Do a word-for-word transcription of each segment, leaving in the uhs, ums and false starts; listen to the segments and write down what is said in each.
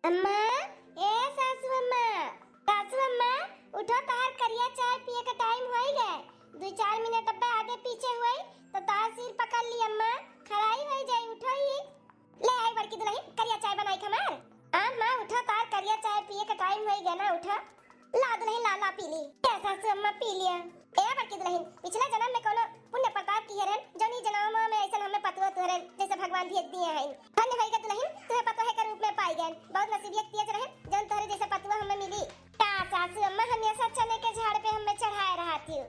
अम्मा, ए सासू अम्मा, सासू अम्मा, उठो, तहार करिया चाय पिए के टाइम होई गए। दुई चार मिनट अब्बे आगे पीछे होई तो तहार सिर पकड़ ली अम्मा, खराई होई जाई, उठो ही। ले आई बड़की दुलहिन, करिया चाय बनाई के हमार। अम्मा उठो, तहार करिया चाय पिए के टाइम होई गए ना, उठो। ला दुलहिन, ला, ला पी ली। ए सासू अम्मा पी लिया। ए बड़की दुलहिन, पिछले जन्म में कोनो पुण्य प्रताप किहे रहन, जौन ई जन्म में ऐसन हमें पतोह तुहरे जैसे भगवान भेज दिए हैं। धन्य होइगा दुलहिन, तुहे पतोहे के रूप में पाई गए। बहुत नसीबियत तेज रहन, जौन तोहरे जैसे पतोह हमें मिली। का सासू अम्मा हमेशा चने के झाड़ पे हमें चढ़ाए रहत ही।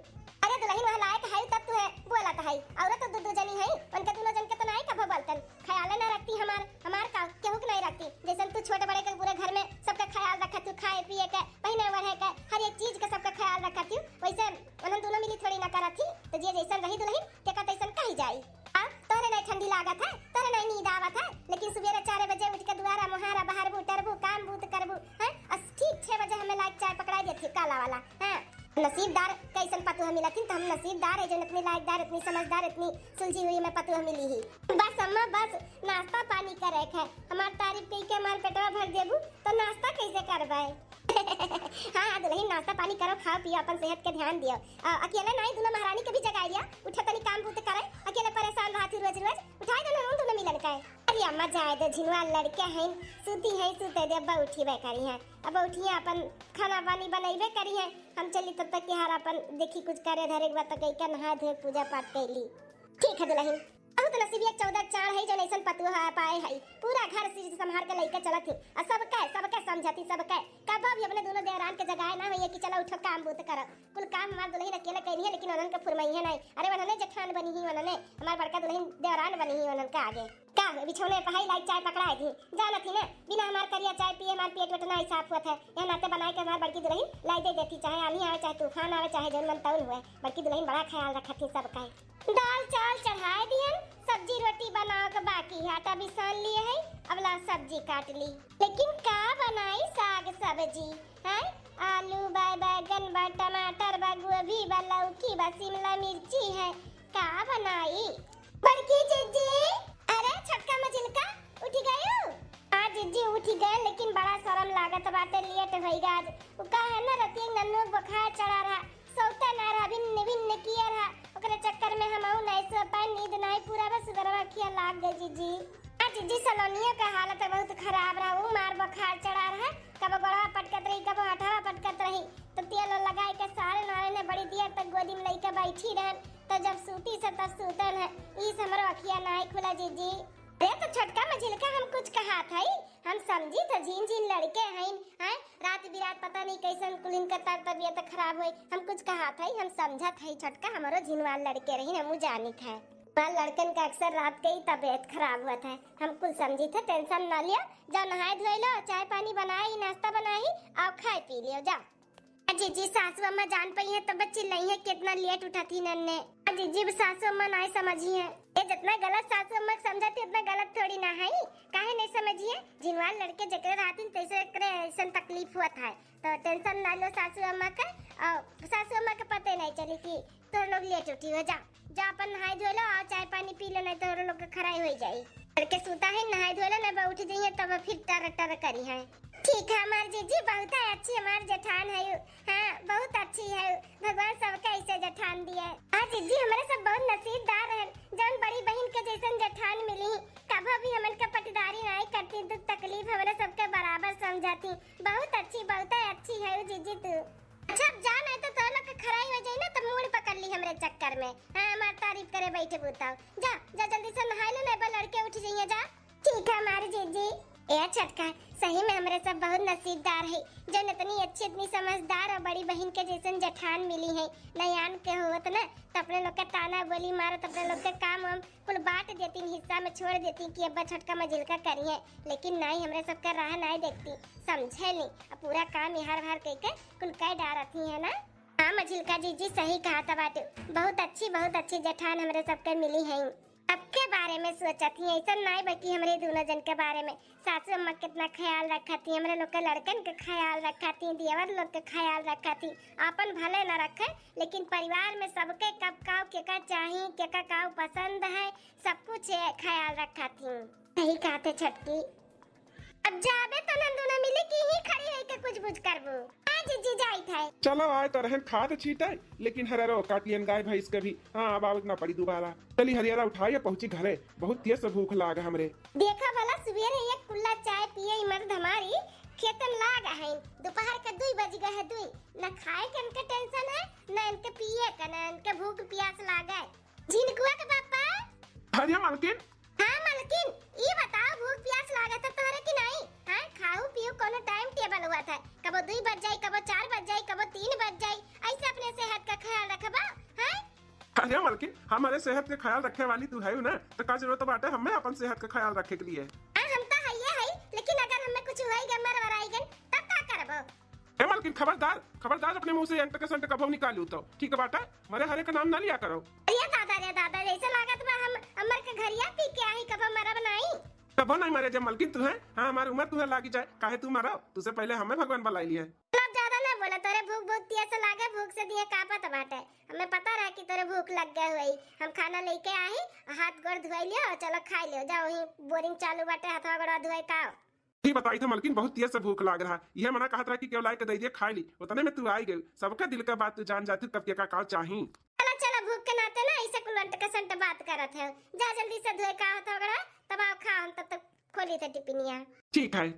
अरे दुलहिन, वह लायक है तब तुहे बोलत है, और तो दू दू जनी है, उनके दोनों जन के तो नाई कभो बोलतन। ख्याल ना रखती हमार, हमार का केहू के नहीं रखती। जैसन तू छोटे बड़े के पूरे घर में सबका ख्याल रखत तू, खाए पिए के, पहने ओढ़े के, हर एक चीज के सबका ख्याल रखत तू, वैसे उन्हन दोनों मिली थोड़ी ना करत थी। तो जे जैसन रही दुलहिन, तेका तैसन कही जाई। आ, तोहरे नहीं ठंडी लागत है, तोहरे नहीं नींद आवत है, लेकिन सुबेरे चार बजे उठ के दुआरा मुहारा बहारबू, टरबू, काम बूत करबू, हैं? अस ठीक छह बजे हमें लायक चाय पकड़ाई देती काला वाला, हैं? नसीबदार कैसन पतोह मिलथिन, तो हम नसीबदार है जो इतनी लायकदार, इतनी समझदार, इतनी सुलझी हुई हमें पतोह मिली ही। बस अम्मा, बस नाश्ता पानी करे के है, हमार तारीफ कई के हमार पेटवा भर देबू तो नाश्ता कैसे करबे? हाँ, हाँ दुलहिन, नाश्ता पानी करो, खाओ पियो, अपन सेहत के ध्यान दियो। आ, अकेले नहीं, दोनों महारानी के भी जगाई लिया, उठे तनी काम बूत करे, अकेले परेशान रहत ही रोज रोज, उठाई दो ना, हम दोनों मिलन का है। अरे अम्मा जाए दो, झिनवा लड़के हैं, सूती हैं, सूते दे, अब्बा उठीबे करी हैं, अब उठिए अपन खाना पानी बनैबे करी हैं, हम चली तब तक के हार अपन देखी कुछ करे धरे के बाद तक का नहाए धोए पूजा पाठ कैली। ठीक है दुलहिन। बहुत नसीबिया चौदह चार है जो ऐसन पतोह पाए है, पूरा घर सिर संभाल के लइके चलत ही, और सबके, सबके समझती, सबके कभी अपने दोनों देवरान के जगाए ना होइए कि चलो उठो काम बूत करो, कुल काम हमार दुलहिन अकेले करी है, लेकिन उन्हन के फुरमई है नहीं। अरे उन्हने जेठान बनी ही, उन्हने हमार बड़का दुलहिन देवरान बनी ही, उन्हन के आगे का हुए, बिछौने पर है लायक चाय पकड़ाए दी, जानत ही ना, बिना हमार करिया चाय पिए हमार पेट वेट ना साफ होत है, यह नाते बनाए के हमार बड़की दुलहिन लाई दे देती, चाहे आनी आवे, चाहे तूफान आवे, चाहे जौन मन तौन हुए, बड़की दुलहिन बड़ा ख्याल रखत ही सबका। दाल चावल चढ़ाए दिहन, सब्जी रोटी बनावे के बाकी है, आटा भी सान लिए है, अब ला सब्जी काट ली। लेकिन का बनाई साग सब्जी, हैं? आलू बा, बैगन बा, टमाटर बा, गोभी बा, लौकी बा, शिमला मिर्ची है, का बनाई? बड़की जिज्जी, अरे छोटका मझिलका, उठी गयू? हाँ जिज्जी, उठी गए, लेकिन बड़ा शरम लागत बाटे, लेट होइगा आज। उ का है ना, रतिया नन्नू के बुखार चढ़ा रहा, सोते ना रहा, भिन्न भिन्न किए रहा, ओकरे चक्कर में हम आऊ नहीं सो पाए, नींद नहीं पूरा बस सुबेरवा अखिया लाग गई जिज्जी। हाँ जिज्जी, सलोनिया का हालत बहुत खराब रहा, उ मार बुखार चढ़ा रहा, कबो गोड़वा पटकत रही, कबो हथवा पटकत रही, तो तेल लगाए के सारे नारे ने बड़ी देर तक गोदी में लइके बैठी रहन, तो जब सूती से तब सूतन है, ई से हमरो अखिया नाई खुला जिज्जी। अरे तो छोटका मझिलका हम कुछ कहात हई, हम समझी तो झीन झीन लड़के हईन, हैं? रात बिरात पता नहीं कैसन कुलिन का तर तबियत खराब होई, हम कुछ कहात हई, हम समझत हई छोटका, हमरो झिनवाल लड़के रही, हमू जानित है। हमार लड़कन का अक्सर रात के ही तबियत खराब होत है, हम कुल समझित है, tension ना लियो, जाओ नहाए धोए लो, चाय पानी बनाई, नाश्ता बनाई, आओ खाए पी लियो, जाओ। अजी जी, सासू अम्मा जान पई है तब चिल्लाई है, कितना लेट उठत ही नन्ने। अजी जी, सासू अम्मा नाई समझी है। ए, जितना गलत सासू अम्मा के समझती, उतना गलत थोड़ी ना है। काहे नहीं समझी है? जिनवाल लड़के जकरे रहतिन, तैसे एकरे ऐसन तकलीफ हुआ था। तो tension ना लो सासू अम्मा के, और सासू अम्मा के पते नहीं चली कि तोर लोग लेट उठी हो। जा, जा अपन नहाई धोए लो, और चाय पानी पी लो, नहीं तो लोग के खराई हो जाई। लड़के सूता है, नहाई धोए लो, नहीं बा उठ जाइए, तब फिर टर टर करी है। ठीक है हमार जीजी, बहुत है अच्छी हमार जेठान है। हाँ, बहुत अच्छी है, भगवान सबके ऐसे जेठान दिए। हाँ जीजी, हमरे सब बहुत नसीबदार हैं, जौन बड़ी बहिन के जैसन जेठान मिली। कभो भी हमन के पटीदारी नाई करती, दुख तकलीफ हमरे सबके बराबर समझती। बहुत अच्छी, बहुत अच्छी है जीजी तू। अच्छा, अब जा, नहीं तो तोर लोग के खराई हो जाई ना, तो मूड़ पकड़ ली हमरे चक्कर में। हाँ, हमार तारीफ करे बैठे बुताओ। जा, जा जल्दी से नहाई लो, नहीं बा लड़के उठ जाइए, जा। ठीक है हमारी जीजी। ए छोटका, सही में हमरे सब बहुत नसीबदार है, जौन इतनी अच्छी, इतनी समझदार और बड़ी बहिन के जैसन जेठान मिली है। नयान के होत ना, तो अपने लोग के ताना बोली मारत, अपने लोग के काम वाम कुल बांट देती, हिस्सा में छोड़ देती कि अब्बा छोटका मझिलका करी है, लेकिन नाई, हमरे सबका राह नाई देखती, समझे ली। अब पूरा काम यहाँ भार कह के कुल कह डारत ही है ना। हाँ मझिलका जीजी, सही कहा था बाटे, बहुत अच्छी, बहुत अच्छी जेठान हमरे सबके मिली है। सबके बारे में सोचत ही, ऐसा नाई बल्कि हमरे दोनों जन के बारे में। सासू अम्मा कितना ख्याल रखत ही, हमरे लोग के लड़कन के ख्याल रखत ही, देवर लोग के ख्याल रखत ही। आपन भले न रखे, लेकिन परिवार में सबके कब काव केका चाही, केका काव पसंद है, सब कुछ ये ख्याल रखत ही। सही कहते छोटकी। अब जाबे तो नंदू कुछ करबू। हाँ जीजी, जाइत है। चलो, आए तो रहन खाद छीटे, लेकिन हरेरो काटियन गाय भैंस के भी। हाँ, अब आवे के ना पड़ी दोबारा। चली हरियरा उठाई, पहुँची घरे, बहुत तेज से भूख लाग हमरे। देखा भला, सुबेरे एक कुल्ला चाय पिए ई मर्द हमारी खेतन लाग है, दोपहर के दुई बज गए है, दुई। न खाए के इनके टेंशन है, न इनके पिए के, न इनके भूख प्यास लागे। झिनकुआ के पापा। अरे मलकिन। हाँ मलकिन, ई बताओ, भूख प्यास लागत है तोहरे कि नहीं? हाँ, खाऊ पीऊ कोनो टाइम टेबल हुआ था, कबो दुई बज जाई, कबो चार बज जाई, कबो तीन बज जाई, ऐसे अपने सेहत का ख्याल रखबा? हाँ। अरे मलकिन, हमारे सेहत के ख्याल रखे वाली तू है ना, तो का जरूरत बाटे हमें अपन सेहत का ख्याल रखे के लिए? हाँ, हम तो हइये है, लेकिन अगर हमें कुछ होई गए, मर वराई गए, तब का करबो? ए मलकिन, खबरदार, खबरदार अपने मुंह से एंट के संट कभो निकालू तो, ठीक बाटे? मरे हरे का नाम ना लिया करो। अरे दादा रे दादा, जैसे लागत बा हम अमर के घरिया पी के आई, कभो मरब नहीं। कभो नहीं मरे जब मलकिन तू है, हाँ, हमार उमर तू है लागी जाए, काहे तू मरो? तुझसे पहले हमें भगवान बुलाई लिए। अब ज्यादा ना बोला, तोरे भूख बहुत तेज से लागे, भूख से दिए कांपत बाटे। हमें पता रहा कि तोरे भूख लग गए हुई। हम खाना लेके आई, हाथ गोड़ धुआई लियो और चलो खाई लियो, जाओ वहीं बोरिंग चालू बाटे, हाथवा गोड़वा धुआई का आओ। ही बताई था मलकिन, बहुत तेज से भूख लाग रहा, यह मना कहत रहा कि केव लाए के दे दिए खाई ली, उतने में तू आई गई। सबका दिल का बात तू जान जाती, कब के का, का चाही। चलो चलो, भूख के नाते ना ऐसे कुलंट के संट बात करत है, जा जल्दी से धोए का हाथ गोड़वा, तब आओ खा, हम तब तक खोली थे टिपिनिया। ठीक है।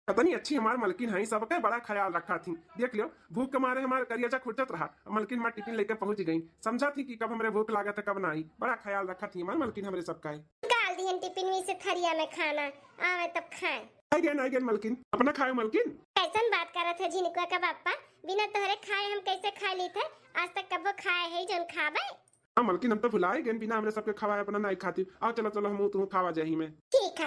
कितनी अच्छी हमार मलकिन है, सबके बड़ा ख्याल रखा थी। देख लियो, भूख के मारे हमार करियाजा खुरचत रहा, मलकिन हमार टिफिन लेके पहुंच गई। समझा थी कि कब हमरे भूख लागत है, कब ना आई। बड़ा ख्याल रखा थी हमार मलकिन हमरे सबका है। निकाल दिहन टिफिन में से थरिया में खाना, आवे तब खाए। आई गए, आई गए मलकिन, अपना खाए मलकिन। कैसन बात करत है झिनकुआ का बापा, बिना तोहरे खाए हम कैसे खा ली थे? आज तक कबो खाए है जौन खाबे? हाँ मलकिन, हम तो भुलाए गए, बिना हमरे सबके खवाए अपना नहीं खाती। आओ चलो चलो, हम तू खावा जाही में। ठीक है।